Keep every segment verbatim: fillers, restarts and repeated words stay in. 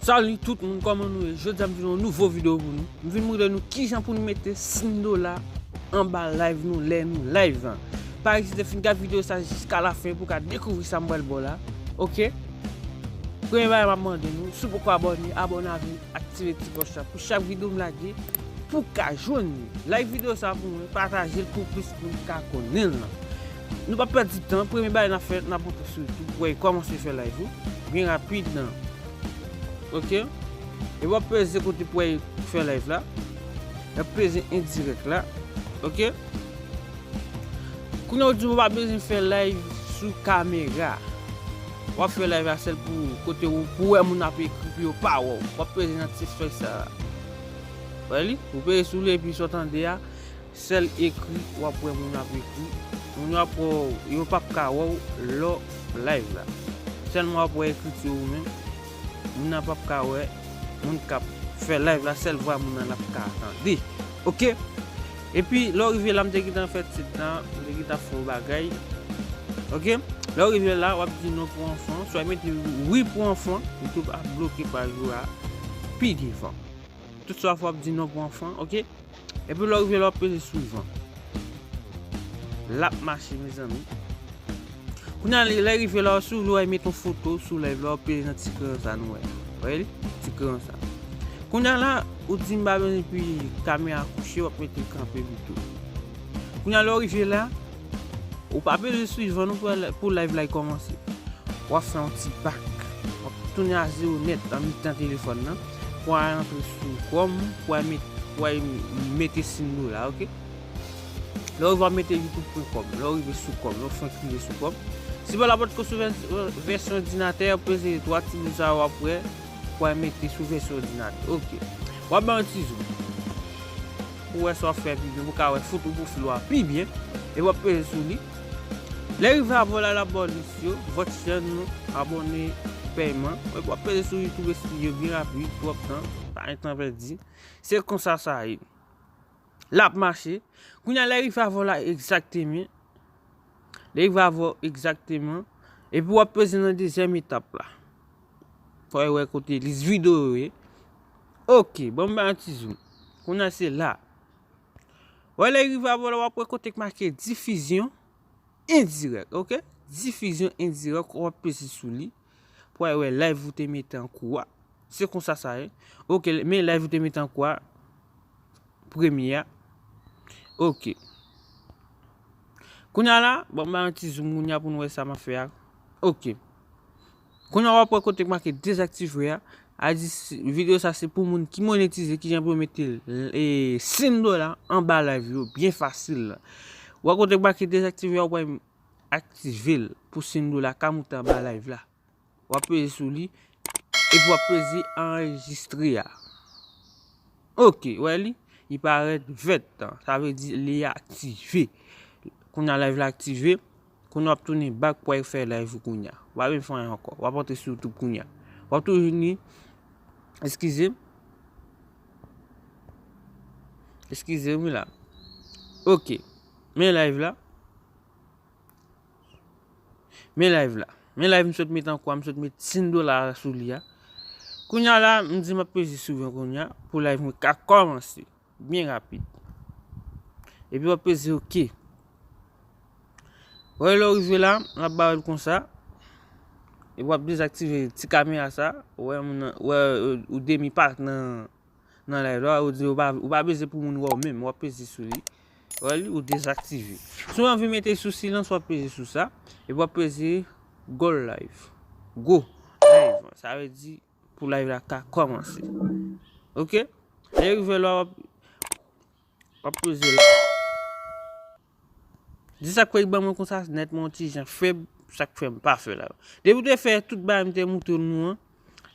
Salut tout moun, kòman nou ye? Jodi a m vin yon nouvo videyo pou nou. M vin montre nou kijan pou nou mete sin dola anba live nou lè nou live an. Pa ezite fin gade videyo sa jiska lafen pou w ka dekouvri sa m pral ba w la. Oke? Premye bagay m ap mande nou, si w poko abòne, abòne avè m, aktive ti klòch la pou chak videyo m lage, pou w ka jwenn li. Like videyo sa pou mwen, pataje l pou plis moun ka konnen l nan. Nou p ap pèdi tan, premye bagay n ap fè, n ap antre sou YouTube, pou w kòmanse fè live ou, byen rapid nan. Oke? E w ap peze kote pou w fè live la. W ap peze endirèk la. Oke? Kounye a ou di ou pa bezwen fè live sou kamera. W ap fè live la sèl pou kote ou pou wè moun ap ekri pou yo pa wè w. W ap peze nan ti flèch sa a. Wè li? Ou peze sou li epi sa w tande a, sèl ekri w ap wè moun ap ekri. Moun yo ap wè w, yo p ap ka wè w lè w live la. Sèlman w ap wè ekriti ou menm. Moun nan p ap ka wè moun k ap fè live la, sèl vwa moun nan l ap ka tande. Oke? Epi, lè w rive la, m te gentan fè tit la, m te gentan fè yon bagay. Oke? Lè w rive la, w ap di non pou anfan, swa mete wi pou anfan, YouTube ap bloke paj ou a pi devan. Tout sa w ap di non pou anfan, oke? Epi lè w rive la, w ap peze swivan. L ap mache, mezanmi. Kounye a, lè rive la, si w vle w met yon foto sou live la, w ap peze nan ti kreyon sa nou wè. Wè li? Ti kreyon sa. Kounye a la, ou di m pa bezwen epi kamera kouche, w ap mete l kanpe pito. Kounye a, lè w rive la, ou pa bezwen swivan non pou, pou live la kòmanse. W ap fè yon ti bak. W ap tounen a zewo nèt nan mitan telefòn nan. Pou w al antre sou Chrome, pou w al met, pou w al mete sin dola, oke? Lè w rive w ap mete youtube pwen kòm. Lè w rive sou Chrome, lè w fin klike sou Chrome. Si w pa la potko sou vè-, vèsyon òdinatè, w peze twa ti bout sa yo w ap wè pou w al mete sou vèsyon òdinatè. Oke. W ap bay yon ti zoom. Pou w wè sa w ap fè pi byen, pou w ka wè foto pwofil ou a pi byen. E w ap peze sou li. Lè rive avè w la, l ap ba w lis yo, vòt chèn nou, abòne, pèyman. Epi w ap peze sou YouTube Studio byen rapid, twòp tan, pa gen tan pèdi. Se konsa sa ye. L ap mache. Kounye a, lè rive avè w la egzakteman. Lè rive avè w egzakteman. Epi w ap peze nan dezyèm etap la. Fò w wè kote lis videyo yo ye. Oke, ban m bay yon ti zoom. Kounye a se la. Wè lè rive avè w la, w ap wè kote k make difizyon endirèk, oke? Difizyon endirèk, w ap peze sou li. Pou w wè live ou te mete an kou a. Se konsa sa ye. Oke, men live ou te mete an kou a. Premye a. Oke. Kounye a la, ban m bay yon ti zoom kounye a pou nou wè sa m ap fè a. Oke. Kounye a w ap wè kote k make dezaktive a. A di si, videyo sa se pou moun ki monetize, kijan pou yo mete, e, sin dola anba live yo, byen fasil la. W wè kote k make dezaktive a, w pral aktive l pou sin dola ka moute anba live la. W ap peze sou li, epi w ap peze anrejistre a. Oke, wè li? Li parèt vèt, sa vle di li aktive. Kounye a live la aktive, kounye a w ap tounen back pou w al fè live ou kounye a. W pa menm fè anyen ankò. W ap antre sou YouTube kounye a. W ap toujou ni, eskize m. Eskize m, wi la. Oke. Men live la. Men live la. Men live m sot met an kou a, m sot met sin dola sou li a. Kounye a la, m di m ap peze swivan kounye a, pou live mwen ka kòmanse. Byen rapid. Epi w ap peze oke. Wè lè w rive la, l ap ba w l konsa. Epi w ap dezaktive ti kamera sa. Wè moun nan, wè, ou demi pat nan nan live la, ou di ou pa, ou pa bezwen pou moun wè w menm, w ap peze sou li. Wè li, ou dezaktive. Si w anvi mete sou silans, w ap peze sou sa, epi w ap peze go live. Go live. Sa vle di pou live la ka kòmanse. Oke? Lè rive la, w ap, w ap peze la. Di sa k fè li ban mwen konsa nèt, mwen yon ti jan fèb, sa k fè m pa fè live. Depi w te fè tout bagay m te montre nou an,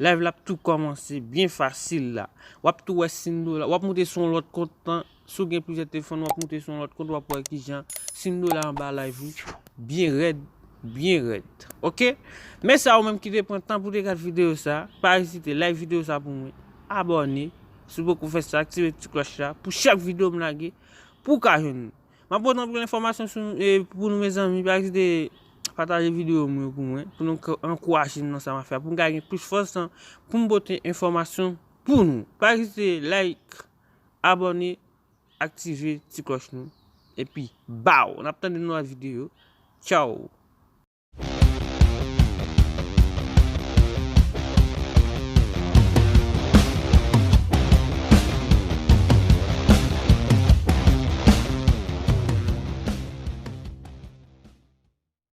live la ap tou kòmanse byen fasil la. W ap tou wè sin dola, w ap moute sou yon lòt kont lan. Si w gen plizyè telefòn, w ap moute sou yon lòt kont, w ap wè kijan sin dola anba live ou byen rèd, byen rèd. Oke? Mèsi a ou menm ki te pran tan pou te gad videyo sa. Pa ezite, like videyo sa pou mwen. Abòne. Si w poko fè sa, aktive ti klòch la. Pou chak videyo m lage, pou w ka jwenn li. M ap pote anpil enfòmasyon sou, e, pou nou, mezanmi. Pa ezite Pataje videyo m yo pou mwen, pou nou ka ankouraje m nan sa m ap fè a, pou m ka gen plis fòs lan, pou m pote enfòmasyon pou nou. Pa ezite like, abòne, aktive ti klòch nou. Epi, baw! N ap tande nan lòt videyo. Tchaw!